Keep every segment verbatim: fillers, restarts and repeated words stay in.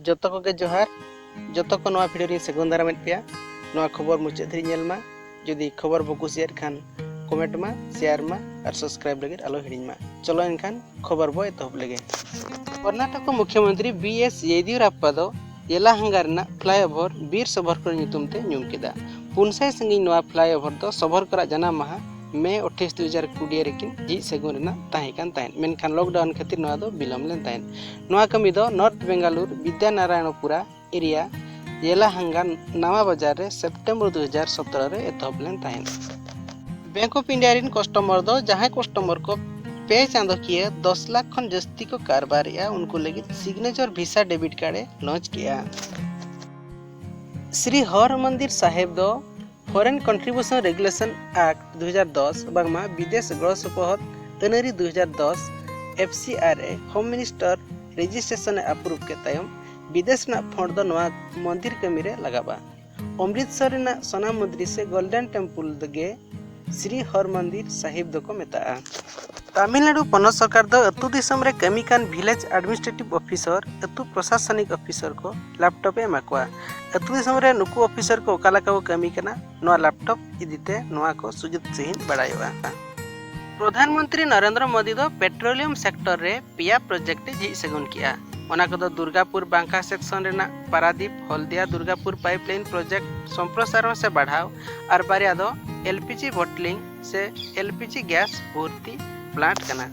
ᱡᱚᱛᱚ ᱠᱚᱜᱮ ᱡᱚᱦᱟᱨ᱾ ᱡᱚᱛᱚ ᱠᱚ ᱱᱚᱣᱟ video ᱨᱤᱧ ᱥᱟᱹᱜᱩᱱ ᱫᱟᱨᱟᱢᱮᱫ ᱯᱮᱭᱟ᱾ ᱱᱚᱣᱟ ᱠᱷᱚᱵᱚᱨ ᱢᱩᱪᱟᱹᱫ ᱫᱷᱟᱹᱨᱤᱡ ᱧᱮᱞ ᱢᱟ᱾ ᱡᱩᱫᱤ ᱠᱷᱚᱵᱚᱨ ᱵᱚ ᱠᱩᱥᱤᱭᱟᱫ ᱠᱷᱟᱱ comment ᱢᱟ, share ᱢᱟ ᱟᱨ subscribe ᱞᱟᱹᱜᱤᱫ ᱟᱞᱚ ᱦᱤᱲᱤᱧ ᱢᱟ᱾ ᱪᱚᱞᱚ ᱮᱱᱠᱷᱟᱱ ᱠᱷᱚᱵᱚᱨ ᱵᱚ ᱮᱛᱚᱦᱚᱵ ᱞᱮᱜᱮ᱾ ᱠᱚᱨᱱᱟᱴᱚᱠ ᱢᱩᱠᱷᱭᱚᱢᱚᱱᱛᱨᱤ ᱵᱤ ᱮᱥ ᱭᱮᱫᱤᱭᱩᱨᱟᱯᱯᱟ ᱫᱚ ᱭᱮᱞᱟᱦᱟᱝᱜᱟ ᱨᱮᱱᱟᱜ flyover ᱵᱤᱨ ᱥᱚᱵᱚᱨᱠᱚᱨ ᱧᱩᱛᱩᱢ ᱛᱮ ᱧᱩᱢ ᱠᱮᱫᱟ᱾ ᱯᱩᱱ ᱥᱟᱭ ᱥᱟᱺᱜᱤᱧ ᱱᱚᱣᱟ flyover ᱫᱚ ᱥᱚᱵᱚᱨᱠᱚᱨᱟᱜ ᱡᱟᱱᱟᱢ ᱢᱟᱦᱟ ᱢᱮ ᱟᱴᱷᱟᱭᱤᱥ ᱫᱩ ᱦᱟᱡᱟᱨ ᱠᱩᱲᱤ ᱨᱮᱠᱤᱱ ᱡᱷᱤᱡ ᱥᱟᱹᱜᱩᱱ ᱨᱮᱱᱟᱜ ᱛᱟᱦᱮᱸ ᱠᱟᱱ ᱛᱟᱦᱮᱸᱫ, ᱢᱮᱱᱠᱷᱟᱱ lockdown ᱠᱷᱟᱹᱛᱤᱨ ᱱᱚᱣᱟ ᱫᱚ ᱵᱤᱞᱚᱢ ᱞᱮᱱ ᱛᱟᱦᱮᱸᱫ᱾ ᱱᱚᱣᱟ ᱠᱟᱹᱢᱤ ᱫᱚ ᱱᱚᱨᱛᱷ ᱵᱮᱝᱜᱟᱞᱩᱨ ᱵᱤᱫᱽᱭᱟᱱᱟᱨᱟᱭᱚᱬᱯᱩᱨᱟ area ᱭᱮᱞᱟᱦᱟᱝᱜᱟ ᱱᱟᱣᱟ ᱵᱟᱡᱟᱨ ᱨᱮ September ᱫᱩ ᱦᱟᱡᱟᱨ ᱥᱚᱛᱨᱚ ᱨᱮ ᱮᱛᱚᱦᱚᱵ ᱞᱮᱱ ᱛᱟᱦᱮᱸᱫ᱾ Bank of India ᱨᱤᱱ customer ᱫᱚ ᱡᱟᱦᱟᱸᱭ customer ᱠᱚ ᱯᱮ ᱪᱟᱸᱫᱚᱠᱤᱭᱟᱹ ᱫᱚᱥ ᱞᱟᱠᱷ ᱠᱷᱚᱱ ᱡᱟᱹᱥᱛᱤ ᱠᱚ ᱠᱟᱨᱵᱟᱨᱮᱜᱼᱟ, ᱩᱱᱠᱩ ᱞᱟᱹᱜᱤᱫ signature visa debit card ᱮ launch ᱠᱮᱜᱼᱟ᱾ ᱥᱨᱤ ᱦᱚᱨ ᱢᱚᱱᱫᱤᱨ ᱥᱟᱦᱮᱵ ᱫᱚ Foreign Contribution Regulation Act ᱫᱩ ᱦᱟᱡᱟᱨ ᱫᱚᱥ ᱵᱟᱝᱢᱟ ᱵᱤᱫᱮᱥ ᱜᱚᱲᱚ ᱥᱚᱯᱚᱦᱚᱫ ᱟᱹᱱᱟᱹᱨᱤ ᱫᱩ ᱦᱟᱡᱟᱨ ᱫᱚᱥ F C R A Home Minister registration A approve ᱠᱮᱫ ᱛᱟᱭᱚᱢ ᱵᱤᱫᱮᱥ ᱨᱮᱱᱟᱜ fund ᱫᱚ ᱱᱚᱣᱟ ᱢᱚᱱᱫᱤᱨ ᱠᱟᱹᱢᱤ ᱨᱮ ᱞᱟᱜᱟᱜᱼᱟ᱾ ᱚᱢᱨᱤᱛᱥᱚᱨ ᱨᱮᱱᱟᱜ ᱥᱚᱱᱟ ᱢᱚᱱᱫᱤᱨ ᱥᱮ Golden Temple ᱜᱮ ᱥᱨᱤ ᱦᱚᱨ ᱢᱚᱱᱫᱤᱨ ᱥᱟᱦᱤᱵ ᱫᱚᱠᱚ ᱢᱮᱛᱟᱜᱼᱟ᱾ ᱛᱟᱢᱤᱞᱱᱟᱲᱩ ᱯᱚᱱᱚᱛ ᱥᱚᱨᱠᱟᱨ ᱫᱚ ᱟᱹᱛᱩ ᱫᱤᱥᱚᱢ ᱨᱮ ᱠᱟᱹᱢᱤ ᱠᱟᱱ village administrative officer, ᱟᱹᱛᱩ ᱯᱨᱚᱥᱟᱥᱚᱱᱤᱠ officer ᱠᱚ laptop ᱮ ᱮᱢᱟ ᱠᱚᱣᱟ᱾ ᱟᱹᱛᱩ ᱫᱤᱥᱚᱢ ᱨᱮ ᱱᱩᱠᱩ officer ᱠᱚ ᱚᱠᱟ ᱞᱮᱠᱟ ᱠᱚ ᱠᱟᱹᱢᱤ ᱠᱟᱱᱟ, ᱱᱚᱣᱟ laptop ᱤᱫᱤᱛᱮ ᱱᱚᱣᱟ ᱠᱚ ᱥᱩᱡᱩᱛ ᱥᱟᱺᱦᱤᱡ ᱵᱟᱲᱟᱭᱚᱜᱼᱟ᱾ ᱯᱨᱚᱫᱷᱟᱱ ᱢᱚᱱᱛᱨᱤ ᱱᱚᱨᱮᱱᱫᱨᱚ ᱢᱳᱫᱤ ᱫᱚ petroleum sector ᱨᱮ ᱯᱮᱭᱟ project ᱮ ᱡᱷᱤᱡ ᱥᱟᱹᱜᱩᱱ ᱠᱮᱜᱼᱟ᱾ ᱚᱱᱟ ᱠᱚᱫᱚ ᱫᱩᱨᱜᱟᱯᱩᱨ ᱵᱟᱝᱠᱟ section ᱨᱮᱱᱟᱜ ᱯᱟᱨᱟᱫᱤᱯ ᱦᱚᱞᱫᱤᱭᱟ ᱫᱩᱨᱜᱟᱯᱩᱨ pipeline project ᱥᱚᱢᱯᱨᱚᱥᱟᱨᱚᱱ ᱥᱮ ᱵᱟᱲᱦᱟᱣ, ᱟᱨ ᱵᱟᱨᱭᱟ ᱫᱚ L P G bottling ᱥᱮ L P G gas ᱵᱷᱚᱨᱛᱤ plant ᱠᱟᱱᱟ᱾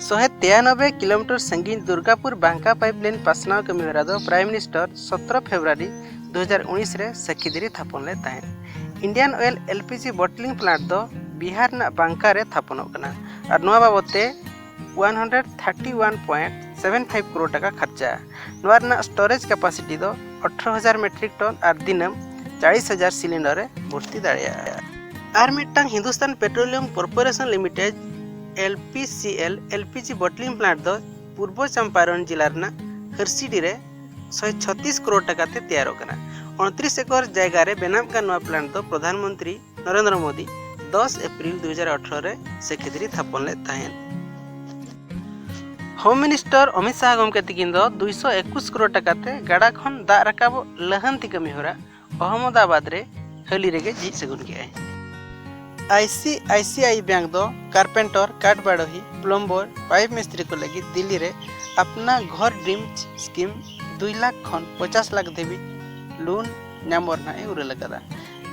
ᱥᱚᱦᱮ ᱛᱮᱭᱟᱱᱚᱵᱵᱳᱭ kilometer ᱥᱟᱺᱜᱤᱧ ᱫᱩᱨᱜᱟᱯᱩᱨ ᱵᱟᱝᱠᱟ pipeline ᱯᱟᱥᱱᱟᱣ ᱠᱟᱹᱢᱤᱦᱚᱨᱟ ᱫᱚ Prime Minister ᱥᱚᱛᱨᱚ ᱯᱷᱮᱵᱽᱨᱩᱣᱟᱨᱤ ᱫᱩ ᱦᱟᱡᱟᱨ ᱩᱱᱤᱥ ᱨᱮ ᱥᱟᱹᱠᱷᱤ ᱫᱟᱹᱨᱤ ᱛᱷᱟᱯᱚᱱ ᱞᱮᱫ ᱛᱟᱦᱮᱸᱫ᱾ Indian Oil L P G bottling plant ᱫᱚ ᱵᱤᱦᱟᱨ ᱨᱮᱱᱟᱜ ᱵᱟᱝᱠᱟ ᱨᱮ ᱛᱷᱟᱯᱚᱱᱚᱜ ᱠᱟᱱᱟ ᱟᱨ ᱱᱚᱣᱟ ᱵᱟᱵᱚᱫ ᱛᱮ one hundred thirty one point seven five crore ᱴᱟᱠᱟ ᱠᱷᱚᱨᱪᱟ᱾ ᱱᱚᱣᱟ ᱨᱮᱱᱟᱜ storage capacity ᱫᱚ ᱟᱴᱷᱨᱚ ᱦᱟᱡᱟᱨ metric ton ᱟᱨ ᱫᱤᱱᱟᱹᱢ ᱪᱟᱞᱤᱥ ᱦᱟᱡᱟᱨ cylinder ᱮ ᱵᱷᱚᱨᱛᱤ ᱫᱟᱲᱮᱭᱟᱜᱼᱟ᱾ ᱟᱨ ᱢᱤᱫᱴᱟᱝ Hindustan Petroleum Corporation Limited, L P C L, L P G bottling plant ᱫᱚ ᱯᱩᱨᱵᱚ ᱪᱟᱢᱯᱟᱨᱚᱱ ᱡᱮᱞᱟ ᱨᱮᱱᱟᱜ ᱦᱟᱹᱨᱥᱤᱰᱤ ᱨᱮ ᱥᱚᱭ ᱪᱷᱚᱛᱤᱥ ᱠᱨᱳᱲ ᱴᱟᱠᱟ ᱛᱮ ᱛᱮᱭᱟᱨᱚᱜ ᱠᱟᱱᱟ᱾ ᱩᱱᱛᱨᱤᱥ ᱮᱠᱚᱨ ᱡᱟᱭᱜᱟ ᱨᱮ ᱵᱮᱱᱟᱣ ᱠᱟᱱ ᱱᱚᱣᱟ plant ᱫᱚ ᱯᱨᱚᱫᱷᱟᱱ ᱢᱚᱱᱛᱨᱤ ᱱᱚᱨᱮᱱᱫᱨᱚ ᱢᱳᱫᱤ ᱫᱚᱥ ᱮᱯᱨᱤᱞ ᱫᱩ ᱦᱟᱡᱟᱨ ᱟᱴᱷᱨᱚ ᱨᱮ ᱥᱟᱹᱠᱷᱤ ᱫᱟᱹᱨᱤ ᱛᱷᱟᱯᱚᱱ ᱞᱮᱫ ᱛᱟᱦᱮᱸᱫ᱾ ᱦᱳᱢ ᱢᱤᱱᱤᱥᱴᱟᱨ ᱚᱢᱤᱛ ᱥᱟᱦᱟ ᱜᱚᱢᱠᱮ ᱛᱤᱠᱤᱱ ᱫᱚ ᱫᱩᱭᱥᱚ ᱮᱠᱩᱥ ᱠᱨᱳᱲ ᱴᱟᱠᱟ ᱛᱮ ᱜᱟᱰᱟ ᱠᱷᱚᱱ ᱫᱟᱜ ᱨᱟᱠᱟᱵᱚᱜ ᱞᱟᱹᱦᱟᱱᱛᱤ ᱠᱟᱹᱢᱤ ᱦᱚᱨᱟ ᱚᱦᱢᱚᱫᱟᱵᱟᱫᱽ ᱨᱮ ᱦᱟᱹᱞᱤ ᱨᱮᱜᱮ ᱡᱷᱤᱡ ᱥᱟᱹᱜᱩᱱ ᱠᱮᱫᱼᱟᱭ᱾ ᱟᱭ ᱥᱤ ᱟᱭ ᱥᱤ ᱟᱭ ᱵᱮᱝᱠ ᱫᱚ ᱠᱟᱨᱯᱮᱱᱴᱚᱨ, ᱠᱟᱴ ᱵᱟᱰᱚᱦᱤ, ᱯᱞᱚᱢᱵᱚᱨ, ᱯᱟᱭᱤᱯ ᱢᱤᱥᱛᱨᱤ ᱠᱚ ᱞᱟᱹᱜᱤᱫ ᱫᱤᱞᱞᱤ ᱨᱮ ᱟᱯᱱᱟ ᱜᱷᱚᱨ ᱰᱨᱤᱢ ᱥᱠᱤᱢ ᱫᱩᱭ ᱞᱟᱠᱷ ᱠᱷᱚᱱ ᱯᱚᱪᱟᱥ ᱞᱟᱠᱷ ᱫᱷᱟᱹᱵᱤᱡ ᱞᱳᱱ ᱧᱟᱢᱚᱜ ᱨᱮᱱᱟᱜ ᱮ ᱩᱨᱟᱹᱞ ᱟᱠᱟᱫᱟ᱾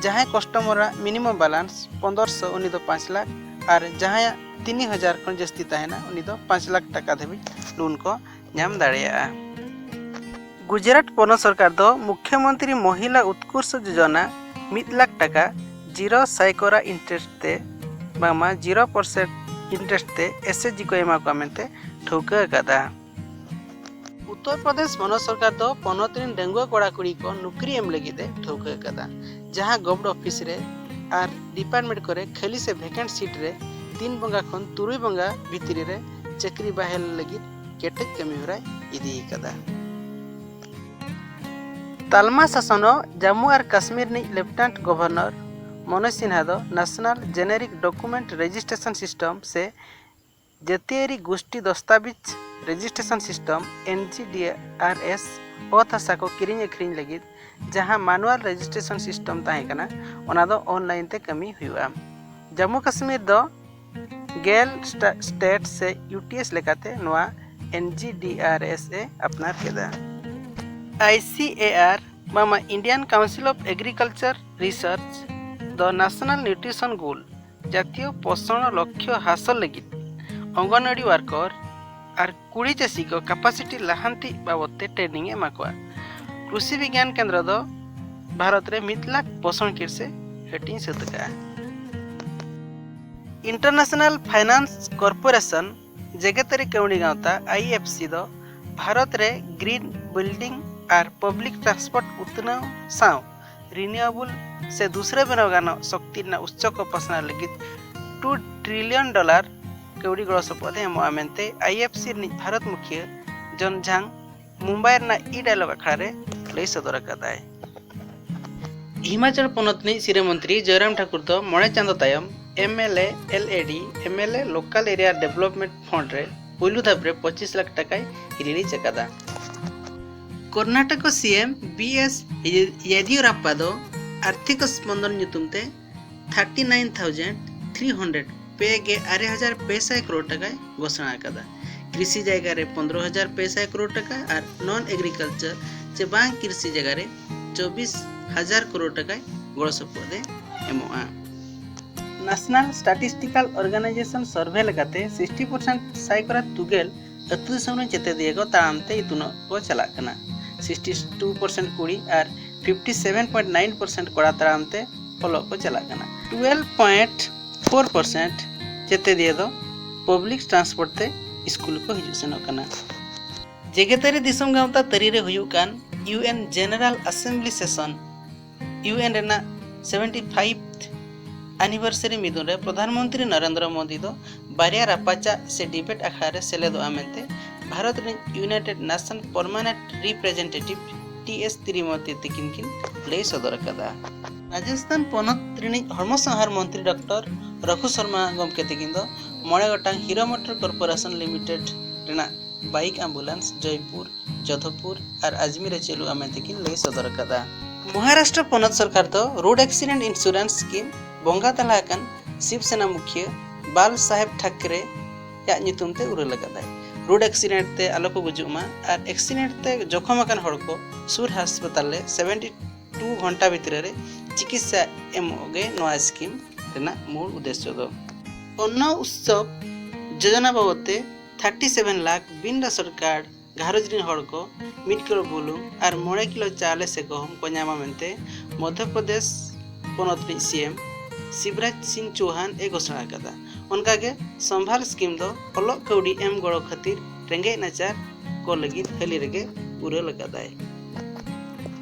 ᱡᱟᱦᱟᱸᱭ ᱠᱟᱥᱴᱚᱢᱟᱨᱟᱜ ᱢᱤᱱᱤᱢᱟᱢ ᱵᱮᱞᱮᱱᱥ ᱯᱚᱱᱫᱨᱚᱥᱚ, ᱩᱱᱤ ᱫᱚ ᱯᱟᱸᱪ ᱞᱟᱠᱷ, ᱟᱨ ᱡᱟᱦᱟᱸᱭᱟᱜ ᱛᱤᱱ ᱦᱟᱡᱟᱨ ᱠᱷᱚᱱ ᱡᱟᱹᱥᱛᱤ ᱛᱟᱦᱮᱱᱟ, ᱩᱱᱤ ᱫᱚ ᱯᱟᱸᱪ ᱞᱟᱠᱷ ᱴᱟᱠᱟ ᱫᱷᱟᱹᱵᱤᱡ ᱞᱳᱱ ᱠᱚ ᱧᱟᱢ ᱫᱟᱲᱮᱭᱟᱜᱼᱟ᱾ ᱜᱩᱡᱽᱨᱟᱴ ᱯᱚᱱᱚᱛ ᱥᱚᱨᱠᱟᱨ ᱫᱚ ᱢᱩᱠᱷᱭᱚᱢᱚᱱᱛᱨᱤ ᱢᱚᱦᱤᱞᱟ ᱩᱛᱠᱚᱨᱥᱚ ᱡᱳᱡᱚᱱᱟ ᱢᱤᱫ ᱞᱟᱠᱷ ᱴᱟᱠᱟ ᱡᱤᱨᱳ ᱥᱟᱭᱠᱚᱨᱟ ᱤᱱᱴᱟᱨᱮᱥᱴ ᱛᱮ ᱵᱟᱝᱢᱟ ᱡᱤᱨᱳ ᱯᱟᱨᱥᱮᱱᱴ ᱤᱱᱴᱟᱨᱮᱥᱴ ᱛᱮ ᱮᱥ ᱮᱪ ᱡᱤ ᱠᱚ ᱮᱢᱟ ᱠᱚᱣᱟ ᱢᱮᱱᱛᱮ ᱴᱷᱟᱹᱣᱠᱟᱹ ᱟᱠᱟᱫᱟ᱾ ᱩᱛᱛᱚᱨ ᱯᱨᱚᱫᱮᱥ ᱯᱚᱱᱚᱛ ᱥᱚᱨᱠᱟᱨ ᱫᱚ ᱯᱚᱱᱚᱛ ᱨᱮᱱ ᱰᱟᱺᱜᱩᱣᱟᱹ ᱠᱚᱲᱟ ᱠᱩᱲᱤ ᱠᱚ ᱱᱩᱠᱨᱤ ᱮᱢ ᱞᱟᱹᱜᱤᱫ ᱮ ᱴᱷᱟᱹᱣᱠᱟᱹ ᱟᱠᱟᱫᱟ, ᱡᱟᱦᱟᱸ ᱜᱚᱵᱷᱴ ᱚᱯᱷᱤᱥ ᱨᱮ ᱟᱨ ᱰᱤᱯᱟᱨᱴᱢᱮᱱᱴ ᱠᱚᱨᱮ ᱠᱷᱟᱹᱞᱤ ᱥᱮ ᱵᱷᱮᱠᱮᱱᱴ ᱥᱤᱴ ᱨᱮ ᱛᱤᱱ ᱵᱚᱸᱜᱟ ᱠᱷᱚᱱ ᱛᱩᱨᱩᱭ ᱵᱚᱸᱜᱟ ᱵᱷᱤᱛᱨᱤ ᱨᱮ ᱪᱟᱹᱠᱨᱤ ᱵᱟᱦᱟᱞ ᱞᱟᱹᱜᱤᱫ ᱠᱮᱴᱮᱡ ᱠᱟᱹᱢᱤ ᱦᱚᱨᱟᱭ ᱤᱫᱤ ᱟᱠᱟᱫᱟ᱾ ᱛᱟᱞᱢᱟ ᱥᱟᱥᱚᱱᱚᱜ ᱡᱟᱢᱢᱩ ᱟᱨ ᱠᱟᱥᱢᱤᱨ ᱨᱤᱱᱤᱡ ᱞᱮᱯᱷᱴᱮᱱᱟᱱᱴ ᱜᱚᱵᱷᱚᱨᱱᱚᱨ ᱢᱚᱱᱳᱡᱽ ᱥᱤᱱᱦᱟ ᱫᱚ national generic document registration system ᱥᱮ ᱡᱟᱹᱛᱤᱭᱟᱹᱨᱤ ᱜᱩᱥᱴᱤ ᱫᱚᱥᱛᱟᱵᱤᱡᱽ ᱨᱮᱡᱤᱥᱴᱨᱮᱥᱚᱱ ᱥᱤᱥᱴᱚᱢ, ᱮᱱ ᱡᱤ ᱰᱤ ᱟᱨ ᱮᱥ, ᱚᱛ ᱦᱟᱥᱟ ᱠᱚ ᱠᱤᱨᱤᱧ ᱟᱹᱠᱷᱨᱤᱧ ᱞᱟᱹᱜᱤᱫ ᱡᱟᱦᱟᱸ ᱢᱟᱱᱩᱣᱟᱞ ᱨᱮᱡᱤᱥᱴᱨᱮᱥᱚᱱ ᱥᱤᱥᱴᱚᱢ ᱛᱟᱦᱮᱸ ᱠᱟᱱᱟ, ᱚᱱᱟ ᱫᱚ ᱚᱱᱞᱟᱭᱤᱱ ᱛᱮ ᱠᱟᱹᱢᱤ ᱦᱩᱭᱩᱜᱼᱟ᱾ ᱡᱟᱢᱢᱩ ᱠᱟᱥᱢᱤᱨ ᱫᱚ ᱜᱮᱞ ᱥᱴᱟ-, ᱥᱴᱮᱴ ᱥᱮ ᱭᱩ ᱴᱤ ᱮᱥ ᱞᱮᱠᱟᱛᱮ ᱱᱚᱣᱟ ᱮᱱ ᱡᱤ ᱰᱤ ᱟᱨ ᱮᱥ ᱮ ᱟᱯᱱᱟᱨ ᱠᱮᱫᱟ᱾ ᱟᱭ ᱥᱤ ᱮ ᱟᱨ ᱵᱟᱝᱢᱟ Indian Council of Agriculture Research ᱫᱚ ᱱᱮᱥᱱᱟᱞ ᱱᱤᱭᱩᱴᱨᱤᱥᱚᱱ ᱜᱳᱞ, ᱡᱟᱛᱤᱭᱚ ᱯᱳᱥᱚᱱ ᱞᱚᱠᱠᱷᱭᱚ ᱦᱟᱥᱚᱞ ᱞᱟᱹᱜᱤᱫ ᱚᱝᱜᱚᱱᱣᱟᱲᱤ ᱣᱟᱨᱠᱚᱨ ᱟᱨ ᱠᱩᱲᱤ ᱪᱟᱹᱥᱤ ᱠᱚ ᱠᱮᱯᱟᱥᱤᱴᱤ ᱞᱟᱦᱟᱱᱛᱤ ᱵᱟᱵᱚᱫ ᱛᱮ ᱴᱨᱮᱱᱤᱝ ᱮ ᱮᱢᱟ ᱠᱚᱣᱟ᱾ ᱠᱨᱩᱥᱤ ᱵᱤᱜᱽᱭᱟᱱ ᱠᱮᱱᱫᱨᱚ ᱫᱚ ᱵᱷᱟᱨᱚᱛ ᱨᱮ ᱢᱤᱫ ᱞᱟᱠᱷ ᱯᱳᱥᱚᱱ ᱠᱤᱴ ᱥᱮ ᱦᱟᱹᱴᱤᱧ ᱥᱟᱹᱛ ᱟᱠᱟᱫᱼᱟ᱾ ᱤᱱᱴᱟᱨᱱᱮᱥᱱᱟᱞ ᱯᱷᱟᱭᱱᱟᱱᱥ ᱠᱚᱨᱯᱳᱨᱮᱥᱚᱱ ᱡᱮᱜᱮᱛᱟᱹᱨᱤ ᱠᱟᱹᱣᱰᱤ ᱜᱟᱶᱛᱟ, ᱟᱭ ᱮᱯᱷ ᱥᱤ, ᱫᱚ ᱵᱷᱟᱨᱚᱛ ᱨᱮ ᱜᱨᱤᱱ ᱵᱤᱞᱰᱤᱝ ᱟᱨ ᱯᱟᱵᱽᱞᱤᱠ ᱴᱨᱟᱱᱥᱯᱳᱨᱴ ᱩᱛᱱᱟᱹᱣ ᱥᱟᱶ ᱨᱤᱱᱤᱭᱩᱣᱮᱵᱚᱞ ᱥᱮ ᱫᱩᱥᱨᱟᱹ ᱵᱮᱱᱟᱣ ᱜᱟᱱᱚᱜ ᱥᱚᱠᱛᱤ ᱨᱮᱱᱟᱜ ᱩᱛᱥᱚ ᱠᱚ ᱯᱟᱥᱱᱟᱣ ᱞᱟᱹᱜᱤᱫ ᱴᱩ ᱴᱨᱤᱞᱤᱭᱚᱱ ᱰᱚᱞᱟᱨ ᱠᱟᱹᱣᱰᱤ ᱜᱚᱲᱚ ᱥᱚᱯᱚᱦᱚᱫ ᱮ ᱮᱢᱚᱜᱼᱟ ᱢᱮᱱᱛᱮ ᱟᱭ ᱮᱯᱷ ᱥᱤ ᱨᱤᱱᱤᱡ ᱵᱷᱟᱨᱚᱛ ᱢᱩᱠᱷᱤᱭᱟᱹ ᱡᱚᱱ ᱡᱷᱟᱝ ᱢᱩᱢᱵᱟᱭ ᱨᱮᱱᱟᱜ ᱤ ᱰᱟᱭᱞᱚᱜ ᱟᱠᱷᱲᱟ ᱨᱮ ᱞᱟᱹᱭ ᱥᱚᱫᱚᱨ ᱟᱠᱟᱫᱟᱭ᱾ ᱦᱤᱢᱟᱪᱚᱞ ᱯᱚᱱᱚᱛ ᱨᱤᱱᱤᱡ ᱥᱤᱨᱟᱹ ᱢᱚᱱᱛᱨᱤ ᱡᱚᱭᱨᱟᱢ ᱴᱷᱟᱠᱩᱨ ᱫᱚ ᱢᱚᱬᱮ ᱪᱟᱸᱫᱚ ᱛᱟᱭᱚᱢ M L A, L A D, M L A local area development fund ᱨᱮ ᱯᱩᱭᱞᱩ ᱫᱷᱟᱯ ᱨᱮ ᱯᱚᱸᱪᱤᱥ ᱞᱟᱠᱷ ᱴᱟᱠᱟᱭ ᱨᱤᱞᱤᱡᱽ ᱟᱠᱟᱫᱟ᱾ Karnataka C M B S Yediyurappa ᱫᱚ ᱟᱨᱛᱷᱤᱠ ᱥᱯᱚᱱᱫᱚᱱ ᱧᱩᱛᱩᱢ ᱛᱮ thirty nine thousand three hundred ᱯᱮ ᱜᱮ ᱟᱨᱮ ᱦᱟᱡᱟᱨ ᱯᱮ ᱥᱟᱭ ᱠᱨᱳᱲ ᱴᱟᱠᱟᱭ ᱜᱷᱳᱥᱚᱱᱟ ᱟᱠᱟᱫᱟ᱾ ᱠᱨᱤᱥᱤ ᱡᱟᱭᱜᱟ ᱨᱮ ᱯᱚᱱᱫᱽᱨᱚ ᱦᱟᱡᱟᱨ ᱯᱮ ᱥᱟᱭ ᱠᱨᱳᱲ ᱴᱟᱠᱟ ᱟᱨ ᱱᱚᱱ ᱮᱜᱽᱨᱤᱠᱟᱞᱪᱟᱨ ᱪᱮ ᱵᱟᱝ ᱠᱨᱤᱥᱤ ᱡᱟᱭᱜᱟ ᱨᱮ ᱪᱚᱵᱵᱤᱥ ᱦᱟᱡᱟᱨ ᱠᱨᱳᱲ ᱴᱟᱠᱟᱭ ᱜᱚᱲᱚ ᱥᱚᱯᱚᱦᱚᱫ ᱮ ᱮᱢᱚᱜᱼᱟ᱾ ᱱᱮᱥᱱᱟᱞ ᱥᱴᱟᱴᱤᱥᱴᱤᱠᱟᱞ ᱚᱨᱜᱟᱱᱟᱭᱡᱮᱥᱚᱱ ᱥᱚᱨᱵᱷᱮ ᱞᱮᱠᱟᱛᱮ ᱥᱤᱠᱥᱴᱤ ᱯᱟᱨᱥᱮᱱᱴ ᱥᱟᱭᱠᱚᱲᱟ ᱛᱩᱜᱮᱞ ᱟᱹᱛᱩ ᱫᱤᱥᱚᱢ ᱨᱮᱱ ᱪᱮᱛᱮᱫᱤᱭᱟᱹ ᱠᱚ ᱛᱟᱲᱟᱢ ᱛᱮ ᱤᱛᱩᱱᱚᱜ ᱠᱚ ᱪᱟᱞᱟᱜ ᱠᱟᱱᱟ᱾ ᱥᱤᱠᱥᱴᱤ ᱴᱩ ᱯᱟᱨᱥᱮᱱᱴ ᱠᱩᱲᱤ ᱟᱨ fifty seven point nine percent ᱠᱚᱲᱟ ᱛᱟᱲᱟᱢ ᱛᱮ ᱚᱞᱚᱜ ᱠᱚ ᱪᱟᱞᱟᱜ ᱠᱟᱱᱟ᱾ ᱴᱩᱭᱮᱞᱵᱷ ᱯᱚᱭᱮᱱᱴ ᱯᱷᱳᱨ ᱯᱟᱨᱥᱮᱱᱴ ᱪᱮᱛᱮᱫᱤᱭᱟᱹ ᱫᱚ ᱯᱟᱵᱽᱞᱤᱠ ᱴᱨᱟᱱᱥᱯᱳᱨᱴ ᱛᱮ ᱥᱠᱩᱞ ᱠᱚ ᱦᱤᱡᱩᱜ ᱥᱮᱱᱚᱜ ᱠᱟᱱᱟ᱾ ᱡᱮᱜᱮᱛᱟᱹᱨᱤ ᱫᱤᱥᱚᱢ ᱜᱟᱶᱛᱟ ᱛᱟᱹᱨᱤ ᱨᱮ ᱦᱩᱭᱩᱜ ᱠᱟᱱ U N general assembly session, U N ᱨᱮᱱᱟᱜ ᱥᱮᱵᱷᱮᱱᱴᱤ ᱯᱷᱟᱭᱤᱵᱷ ᱟᱱᱤᱵᱷᱟᱨᱥᱟᱨᱤ ᱢᱤᱫᱩᱱ ᱨᱮ ᱯᱨᱚᱫᱷᱟᱱ ᱢᱚᱱᱛᱨᱤ ᱱᱚᱨᱮᱱᱫᱨᱚ ᱢᱳᱫᱤ ᱫᱚ ᱵᱟᱨᱭᱟ ᱨᱟᱯᱟᱪᱟᱜ ᱥᱮ ᱰᱤᱵᱮᱴ ᱟᱠᱷᱲᱟ ᱨᱮ ᱥᱮᱞᱮᱫᱚᱜᱼᱟ ᱢᱮᱱᱛᱮ ᱵᱷᱟᱨᱚᱛ ᱨᱤᱱᱤᱡ united nations permanent representative T S Tirumurti ᱛᱤᱠᱤᱱ ᱠᱤᱱ ᱞᱟᱹᱭ ᱥᱚᱫᱚᱨ ᱟᱠᱟᱫᱟ᱾ ᱨᱟᱡᱚᱥᱛᱷᱟᱱ ᱯᱚᱱᱚᱛ ᱨᱤᱱᱤᱡ ᱦᱚᱲᱢᱚ ᱥᱟᱶᱟᱨ ᱢᱚᱱᱛᱨᱤ ᱰᱚᱠᱴᱚᱨ ᱨᱚᱜᱷᱩ ᱥᱚᱨᱢᱟ ᱜᱚᱢᱠᱮ ᱛᱤᱠᱤᱱ ᱫᱚ ᱢᱚᱬᱮ ᱜᱚᱴᱟᱝ ᱦᱤᱨᱳ ᱢᱳᱴᱚᱨ ᱠᱚᱨᱯᱳᱨᱮᱥᱚᱱ ᱞᱤᱢᱤᱴᱮᱰ ᱨᱮᱱᱟᱜ ᱵᱟᱭᱤᱠ ᱟᱢᱵᱩᱞᱟᱱᱥ ᱡᱚᱭᱯᱩᱨ, ᱡᱳᱫᱷᱯᱩᱨ ᱟᱨ ᱟᱡᱽᱢᱤᱨ ᱨᱮ ᱪᱟᱹᱞᱩᱜᱼᱟ ᱢᱮᱱᱛᱮ ᱠᱤᱱ ᱞᱟᱹᱭ ᱥᱚᱫᱚᱨ ᱟᱠᱟᱫᱟ᱾ ᱢᱚᱦᱟᱨᱟᱥᱴᱨᱚ ᱯᱚᱱᱚᱛ ᱥᱚᱨᱠᱟᱨ ᱫᱚ ᱨᱳᱰ ᱮᱠᱥᱤᱰᱮᱱᱴ ᱤᱱᱥᱩᱨᱮᱱᱥ ᱥᱠᱤᱢ ᱵᱚᱸᱜᱟ ᱛᱟᱞᱟ ᱟᱠᱟᱱ ᱥᱤᱵ ᱥᱮᱱᱟ ᱢᱩᱠᱷᱤᱭᱟᱹ ᱵᱟᱞ ᱥᱟᱦᱮᱵ ᱴᱷᱟᱠᱨᱮ ᱭᱟᱜ ᱧᱩᱛᱩᱢ ᱛᱮ ᱩᱨᱟᱹᱞ ᱟᱠᱟᱫᱟᱭ᱾ ᱨᱳᱰ ᱮᱠᱥᱤᱰᱮᱱᱴ ᱛᱮ ᱟᱞᱚ ᱠᱚ ᱜᱩᱡᱩᱜ ᱢᱟ ᱟᱨ ᱮᱠᱥᱤᱰᱮᱱᱴ ᱛᱮ ᱡᱚᱠᱷᱚᱢ ᱟᱠᱟᱱ ᱦᱚᱲ ᱠᱚ ᱥᱩᱨ ᱦᱟᱥᱯᱟᱛᱟᱞ ᱨᱮ ᱥᱮᱵᱷᱮᱱᱴᱤ ᱴᱩ ᱜᱷᱚᱱᱴᱟ ᱵᱷᱤᱛᱨᱤ ᱨᱮ ᱪᱤᱠᱤᱛᱥᱟ ᱮᱢᱚᱜ ᱜᱮ ᱱᱚᱣᱟ ᱥᱠᱤᱢ ᱨᱮᱱᱟᱜ ᱢᱩᱞ ᱩᱫᱽᱫᱮᱥᱥᱚ ᱫᱚ᱾ ᱚᱱᱱᱚ ᱩᱛᱥᱚᱵ ᱡᱳᱡᱚᱱᱟ ᱵᱟᱵᱚᱫ ᱛᱮ ᱛᱷᱟᱨᱴᱤ ᱥᱮᱵᱷᱮᱱ ᱞᱟᱠᱷ ᱵᱤᱱ ᱨᱮᱥᱚᱱ ᱠᱟᱨᱰ ᱜᱷᱟᱨᱚᱸᱡᱽ ᱨᱤᱱ ᱦᱚᱲ ᱠᱚ ᱢᱤᱫ ᱠᱤᱞᱳ ᱵᱩᱞᱩᱝ ᱟᱨ ᱢᱚᱬᱮ ᱠᱤᱞᱳ ᱪᱟᱣᱞᱮ ᱥᱮ ᱜᱚᱦᱩᱢ ᱠᱚ ᱧᱟᱢᱟ ᱢᱮᱱᱛᱮ ᱢᱚᱫᱷᱭᱚ ᱯᱨᱚᱫᱮᱥ ᱯᱚᱱᱚᱛ ᱨᱤᱱᱤᱡ ᱥᱤ ᱮᱢ ᱥᱤᱵᱨᱟᱡᱽ ᱥᱤᱝ ᱪᱳᱦᱟᱱ ᱮ ᱜᱷᱳᱥᱚᱱᱟ ᱟᱠᱟᱫᱟ᱾ ᱚᱱᱠᱟᱜᱮ ᱥᱚᱢᱵᱷᱟᱞ ᱥᱠᱤᱢ ᱫᱚ ᱚᱞᱚᱜ ᱠᱟᱹᱣᱰᱤ ᱮᱢ ᱜᱚᱲᱚ ᱠᱷᱟᱹᱛᱤᱨ ᱨᱮᱸᱜᱮᱡ ᱱᱟᱪᱟᱨ ᱠᱚ ᱞᱟᱹᱜᱤᱫ ᱦᱟᱹᱞᱤ ᱨᱮᱜᱮ ᱯᱩᱨᱟᱹᱞ ᱟᱠᱟᱫᱟᱭ᱾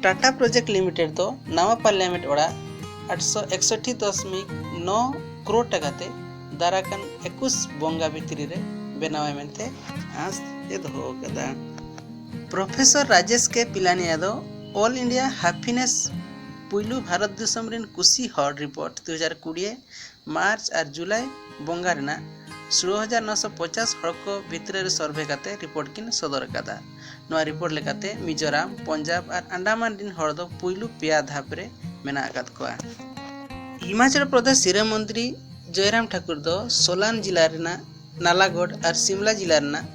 ᱴᱟᱴᱟ ᱯᱨᱚᱡᱮᱠᱴ ᱞᱤᱢᱤᱴᱮᱰ ᱫᱚ ᱱᱟᱣᱟ ᱯᱟᱨᱞᱤᱭᱟᱢᱮᱱᱴ ᱚᱲᱟᱜ ᱟᱴᱥᱚ ᱮᱠᱥᱚᱴᱴᱤ ᱫᱚᱥᱢᱤᱠ ᱱᱚ ᱠᱨᱳᱲ ᱴᱟᱠᱟ ᱛᱮ ᱫᱟᱨᱟᱠᱟᱱ ᱮᱠᱩᱥ ᱵᱚᱸᱜᱟ ᱵᱷᱤᱛᱨᱤ ᱨᱮ ᱵᱮᱱᱟᱣᱟᱭ ᱢᱮᱱᱛᱮ ᱟᱸᱥ ᱮ ᱫᱚᱦᱚ ᱟᱠᱟᱫᱟ᱾ ᱯᱨᱚᱯᱷᱮᱥᱚᱨ ᱨᱟᱡᱮᱥ ᱠᱮ ᱯᱤᱞᱟᱱᱤᱭᱟ ᱫᱚ ᱚᱞ ᱤᱱᱰᱤᱭᱟ ᱦᱟᱯᱤᱱᱮᱥ ᱯᱩᱭᱞᱩ ᱵᱷᱟᱨᱚᱛ ᱫᱤᱥᱚᱢ ᱨᱤᱱ ᱠᱩᱥᱤ ᱦᱚᱲ ᱨᱤᱯᱳᱨᱴ ᱫᱩ ᱦᱟᱡᱟᱨ ᱠᱩᱲᱤ ᱢᱟᱨᱪ ᱟᱨ ᱡᱩᱞᱟᱭ ᱵᱚᱸᱜᱟ ᱨᱮᱱᱟᱜ ᱥᱳᱞᱳ ᱦᱟᱡᱟᱨ ᱱᱚᱥᱚ ᱯᱚᱪᱟᱥ ᱦᱚᱲ ᱠᱚ ᱵᱷᱤᱛᱨᱤ ᱨᱮ ᱥᱚᱨᱵᱷᱮ ᱠᱟᱛᱮ ᱨᱤᱯᱳᱨᱴ ᱠᱤᱱ ᱥᱚᱫᱚᱨ ᱟᱠᱟᱫᱟ᱾ ᱱᱚᱣᱟ ᱨᱤᱯᱳᱨᱴ ᱞᱮᱠᱟᱛᱮ ᱢᱤᱡᱳᱨᱟᱢ, ᱯᱚᱧᱡᱟᱵᱽ ᱟᱨ ᱟᱱᱰᱟᱢᱟᱱ ᱨᱤᱱ ᱦᱚᱲ ᱫᱚ ᱯᱩᱭᱞᱩ ᱯᱮᱭᱟ ᱫᱷᱟᱯ ᱨᱮ ᱢᱮᱱᱟᱜ ᱟᱠᱟᱫ ᱠᱚᱣᱟ᱾ ᱦᱤᱢᱟᱪᱚᱞ ᱯᱨᱚᱫᱮᱥ ᱥᱤᱨᱟᱹ ᱢᱚᱱᱛᱨᱤ ᱡᱚᱭᱨᱟᱢ ᱴᱷᱟᱠᱩᱨ ᱫᱚ ᱥᱳᱞᱟᱱ ᱡᱤᱞᱟ ᱨᱮᱱᱟᱜ ᱱᱟᱞᱟᱜᱚᱰ ᱟᱨ ᱥᱤᱢᱞᱟ ᱡᱤᱞᱟ ᱨᱮᱱᱟᱜ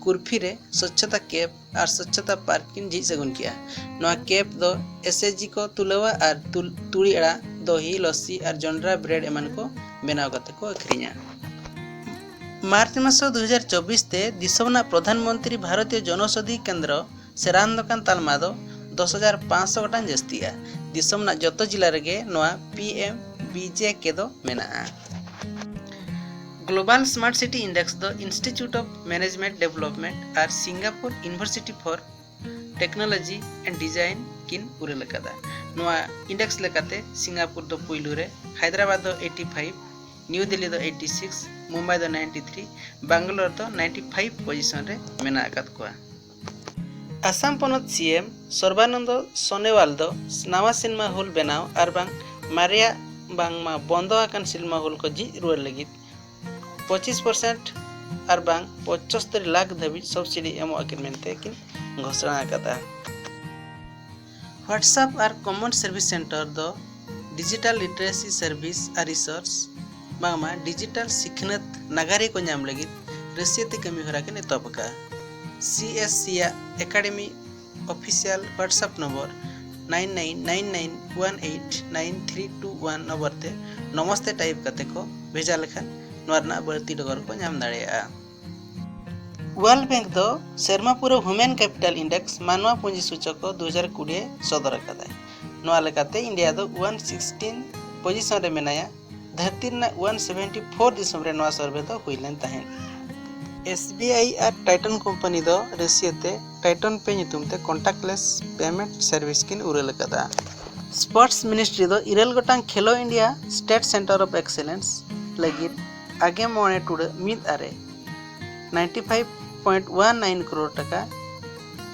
ᱠᱩᱨᱯᱷᱤ ᱨᱮ ᱥᱚᱪᱪᱷᱚᱛᱟ ᱠᱮᱢᱯ ᱟᱨ ᱥᱚᱪᱪᱷᱚᱛᱟ ᱯᱟᱨᱠ ᱠᱤᱱ ᱡᱷᱤᱡ ᱥᱟᱹᱜᱩᱱ ᱠᱮᱜᱼᱟ᱾ ᱱᱚᱣᱟ ᱠᱮᱢᱯ ᱫᱚ ᱮᱥ ᱮᱪ ᱡᱤ ᱠᱚ ᱛᱩᱞᱟᱹᱣᱟ ᱟᱨ ᱛᱩᱞ-, ᱛᱩᱲᱤ ᱟᱲᱟᱜ, ᱫᱚᱦᱤ, ᱞᱚᱥᱥᱤ ᱟᱨ ᱡᱚᱱᱰᱨᱟ ᱵᱨᱮᱰ ᱮᱢᱟᱱ ᱠᱚ ᱵᱮᱱᱟᱣ ᱠᱟᱛᱮ ᱠᱚ ᱟᱹᱠᱷᱨᱤᱧᱟ᱾ ᱢᱟᱨᱪ ᱢᱟᱥ ᱫᱩ ᱦᱟᱡᱟᱨ ᱪᱚᱵᱵᱤᱥ ᱛᱮ ᱫᱤᱥᱚᱢ ᱨᱮᱱᱟᱜ ᱯᱨᱚᱫᱷᱟᱱ ᱢᱚᱱᱛᱨᱤ ᱵᱷᱟᱨᱚᱛᱤᱭᱚ ᱡᱚᱱᱚᱥᱳᱫᱷᱤ ᱠᱮᱱᱫᱨᱚ ᱥᱮ ᱨᱟᱱ ᱫᱚᱠᱟᱱ ᱛᱟᱞᱢᱟ ᱫᱚ ᱫᱚᱥ ᱦᱟᱡᱟᱨ ᱯᱟᱸᱪᱥᱚ ᱜᱚᱴᱟᱝ ᱡᱟᱹᱥᱛᱤᱜᱼᱟ᱾ ᱫᱤᱥᱚᱢ ᱨᱮᱱᱟᱜ ᱡᱚᱛᱚ ᱡᱤᱞᱟ ᱨᱮᱜᱮ ᱱᱚᱣᱟ ᱯᱤ ᱮᱢ ᱵᱤ ᱡᱮ ᱠᱮ ᱫᱚ ᱢᱮᱱᱟᱜᱼᱟ᱾ Global Smart City Index ᱫᱚ Institute of Management Development R Singapore University for Technology and Design ᱠᱤᱱ ᱩᱨᱟᱹᱞ ᱟᱠᱟᱫᱟ᱾ ᱱᱚᱣᱟ ᱤᱱᱰᱮᱠᱥ ᱞᱮᱠᱟᱛᱮ ᱥᱤᱝᱜᱟᱯᱩᱨ ᱫᱚ ᱯᱩᱭᱞᱩ ᱨᱮ, ᱦᱟᱭᱫᱨᱟᱵᱟᱫᱽ ᱫᱚ ᱮᱭᱤᱴᱤ ᱯᱷᱟᱭᱤᱵᱷ, ᱱᱤᱭᱩ ᱫᱤᱞᱞᱤ ᱫᱚ ᱮᱭᱤᱴᱤ ᱥᱤᱠᱥ, ᱢᱩᱢᱵᱟᱭ ᱫᱚ ᱱᱟᱭᱤᱱᱴᱤ ᱛᱷᱨᱤ, ᱵᱟᱝᱜᱟᱞᱳᱨ ᱫᱚ ᱱᱟᱭᱤᱱᱴᱤ ᱯᱷᱟᱭᱤᱵᱷ ᱯᱚᱡᱤᱥᱚᱱ ᱨᱮ ᱢᱮᱱᱟᱜ ᱟᱠᱟᱫ ᱠᱚᱣᱟ᱾ ᱟᱥᱟᱢ ᱯᱚᱱᱚᱛ ᱥᱤ ᱮᱢ ᱥᱚᱨᱵᱟᱱᱚᱱᱫᱚ ᱥᱚᱱᱮᱣᱟᱞ ᱫᱚ ᱱᱟᱣᱟ ᱥᱤᱱᱮᱢᱟ ᱦᱚᱞ ᱵᱮᱱᱟᱣ ᱟᱨ ᱵᱟᱝ ᱢᱟᱨᱮᱭᱟᱜ ᱵᱟᱝᱢᱟ ᱵᱚᱱᱫᱚ ᱟᱠᱟᱱ ᱥᱤᱱᱮᱢᱟ ᱦᱚᱞ ᱠᱚ ᱡᱷᱤᱡ ᱨᱩᱣᱟᱹᱲ ᱞᱟᱹᱜᱤᱫ ᱯᱚᱸᱪᱤᱥ ᱯᱟᱨᱥᱮᱱᱴ ᱟᱨ ᱵᱟᱝ ᱯᱚᱸᱪᱟᱛᱛᱳᱨ ᱞᱟᱠᱷ ᱫᱷᱟᱹᱵᱤᱡ ᱥᱚᱵᱥᱤᱰᱤ ᱮᱢᱚᱜ ᱟᱹᱠᱤᱱ ᱢᱮᱱᱛᱮ ᱠᱤᱱ ᱜᱷᱳᱥᱚᱱᱟ ᱟᱠᱟᱫᱟ᱾ WhatsApp ᱟᱨ Common Service Center ᱫᱚ Digital Literacy Service ᱟᱨ Resource ᱵᱟᱝᱢᱟ ᱰᱤᱡᱤᱴᱟᱞ ᱥᱤᱠᱷᱱᱟᱹᱛ ᱱᱟᱜᱟᱨᱤᱭᱟᱹ ᱠᱚ ᱧᱟᱢ ᱞᱟᱹᱜᱤᱫ ᱨᱟᱹᱥᱤᱭᱟᱹ ᱛᱮ ᱠᱟᱹᱢᱤ ᱦᱚᱨᱟ ᱠᱤᱱ ᱮᱛᱚᱦᱚᱵ ᱟᱠᱟᱫᱼᱟ᱾ ᱥᱤ ᱮᱥ ᱥᱤ ᱟᱜ academy official WhatsApp number nine nine nine nine one eight nine three two one number ᱛᱮ ᱱᱚᱢᱚᱥᱛᱮ ᱴᱟᱭᱤᱯ ᱠᱟᱛᱮ ᱠᱚ ᱵᱷᱮᱡᱟ ᱞᱮᱠᱷᱟᱱ ᱱᱚᱣᱟ ᱨᱮᱱᱟᱜ ᱵᱟᱹᱲᱛᱤ ᱰᱚᱜᱚᱨ ᱠᱚ ᱧᱟᱢ ᱫᱟᱲᱮᱭᱟᱜᱼᱟ᱾ World Bank ᱫᱚ ᱥᱮᱨᱢᱟ ᱯᱩᱨᱟᱹᱣ Human Capital Index ᱢᱟᱱᱣᱟ ᱯᱩᱸᱡᱤ ᱥᱩᱪᱚᱠ ᱠᱚ ᱫᱩ ᱦᱟᱡᱟᱨ ᱠᱩᱲᱤ ᱮ ᱥᱚᱫᱚᱨ ᱟᱠᱟᱫᱟᱭ᱾ ᱱᱚᱣᱟ ᱞᱮᱠᱟᱛᱮ ᱤᱱᱰᱤᱭᱟ ᱫᱚ ᱳᱣᱟᱱ ᱥᱤᱠᱥᱴᱤᱱ ᱯᱚᱡᱤᱥᱚᱱ ᱨᱮ ᱢᱮᱱᱟᱭᱟ᱾ ᱫᱷᱟᱹᱨᱛᱤ ᱨᱮᱱᱟᱜ ᱳᱣᱟᱱ ᱥᱮᱵᱷᱮᱱᱴᱤ ᱯᱷᱳᱨ ᱫᱤᱥᱚᱢ ᱨᱮ ᱱᱚᱣᱟ ᱥᱚᱨᱵᱷᱮ ᱫᱚ ᱦᱩᱭ ᱞᱮᱱ ᱛᱟᱦᱮᱸᱫ᱾ S B I R Titan company ᱫᱚ ᱨᱟᱹᱥᱤᱭᱟᱹ ᱛᱮ ᱴᱟᱭᱴᱚᱱ ᱯᱮ ᱧᱩᱛᱩᱢ ᱛᱮ contactless payment service ᱠᱤᱱ ᱩᱨᱟᱹᱞ ᱟᱠᱟᱫᱟ᱾ Sports Ministry ᱫᱚ ᱤᱨᱟᱹᱞ ᱜᱚᱴᱟᱝ Khelo India State Center of Excellence ᱞᱟᱹᱜᱤᱫ ᱟᱜᱮ ᱢᱚᱬᱮ ᱴᱩᱰᱟᱹᱜ ᱢᱤᱫ ᱟᱨᱮ ninety five point one nine crore ᱴᱟᱠᱟ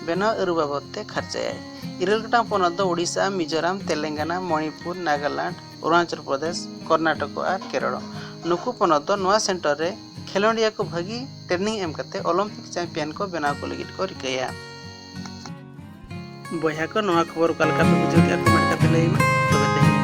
ᱵᱮᱱᱟᱣ ᱟᱹᱨᱩ ᱵᱟᱵᱚᱫ ᱛᱮ ᱠᱷᱚᱨᱪᱟᱭᱟᱭ᱾ ᱤᱨᱟᱹᱞ ᱜᱚᱴᱟᱝ ᱯᱚᱱᱚᱛ ᱫᱚ ᱳᱰᱤᱥᱟ, ᱢᱤᱡᱳᱨᱟᱢ, ᱛᱮᱞᱮᱝᱜᱟᱱᱟ, ᱢᱚᱬᱤᱯᱩᱨ, ᱱᱟᱜᱟᱞᱟᱱᱰ, ᱚᱨᱩᱱᱟᱪᱚᱞ ᱯᱨᱚᱫᱮᱥ, ᱠᱚᱨᱱᱟᱴᱚᱠ ᱟᱨ ᱠᱮᱨᱚᱲ᱾ ᱱᱩᱠᱩ ᱯᱚᱱᱚᱛ ᱫᱚ ᱱᱚᱣᱟ ᱥᱮᱱᱴᱟᱨ ᱨᱮ ᱠᱷᱮᱞᱳᱰᱤᱭᱟᱹ ᱠᱚ ᱵᱷᱟᱹᱜᱤ ᱴᱨᱮᱱᱤᱝ ᱮᱢ ᱠᱟᱛᱮ ᱚᱞᱤᱢᱯᱤᱠ ᱪᱟᱢᱯᱤᱭᱟᱱ ᱠᱚ ᱵᱮᱱᱟᱣ ᱠᱚ ᱞᱟᱹᱜᱤᱫ ᱠᱚ ᱨᱤᱠᱟᱹᱭᱟ᱾ ᱵᱚᱭᱦᱟ ᱠᱚ, ᱱᱚᱣᱟ ᱠᱷᱚᱵᱚᱨ ᱚᱠᱟ ᱞᱮᱠᱟ ᱯᱮ ᱵᱩᱡᱷᱟᱹᱣ ᱠᱮᱫᱼᱟ, ᱠᱚᱢᱮᱱᱴ ᱠᱟᱛᱮ ᱞᱟᱹᱭ ᱢᱮ᱾ ᱛᱚᱵᱮ ᱛᱮᱦᱮᱧ